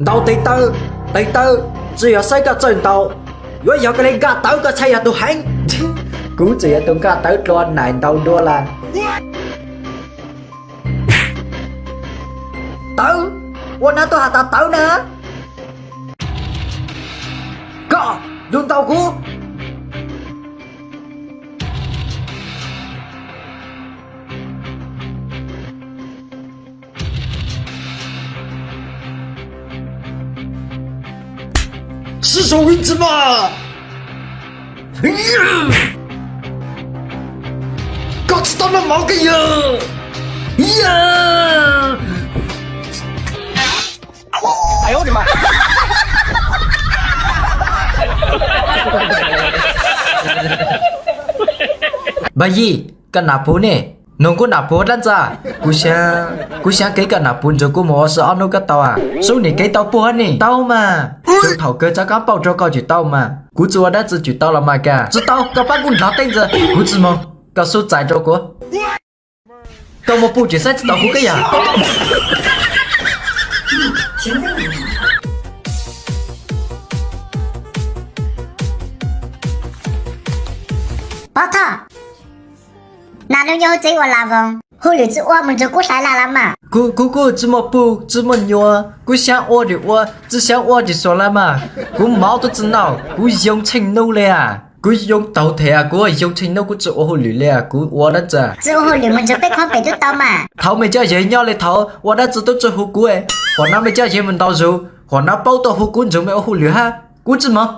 Ntaus tes taw, tes taw, tsis yog saib koj txawj ntaus, yuav yog koj li nkaj tawv koj txhaj yog tus heev. Kuv tseem yog tus nkaj tawv dlua nais ntaus dua lawm. Tawv, ua nab tuaj has tas tawv na. Koj, yus ntaus kuv. Sib sau ib tsi mas. Koj tsis tau noj mov koj yog. Npawg Yij, koj nam puv ne, nug kuv nam puv dab ntxag. Kuv xyav, kuv xyav kev koj nam puv ntsuag kuv mus ua si ob hnub koj tau as. Sub nim kev tau puag ne, tau mas. Tsuas thaum kawg txog koj pauj rau koj tsis tau mas. Kuv tsis ua dab tsi tsis tau los mas koj tsis tau, koj pab kuv nrog tej ntxag. Kuv tsis mus, koj sub txais rau kuv. Koj muaj puj tsis saib tsis tau kuv koj yam. Pov Thoj, nas nub nyob hauv tsev ua las voos, hauj lwm tsis ua mus ntsuag kuv hlais las los mas. Kuv, kuv kuj tsis muaj puj tsis muaj nyuam, kuv xyav ua tsis ua, tsis xyav ua tsis xuas las mas. Kuv mov twb tsis noj, kuv yoo tsheej nub li as. Kuv yoo taug them as, kuv yoo tsheej nub kuv tsis ua hauj lwm li as, kuv ua dab tsi? Tsis ua hauj lwm mus ntsuag peb qhob pem twb tau mas. Thaum mej coj yawg nyob li thaum ua dab tsi twb tsis hu kuv. Huam no mej coj yawg mus ntaus zug, huam no paub tuaj hu kuv ntsuag mej ua hauj lwm hab, kuv tsis mog.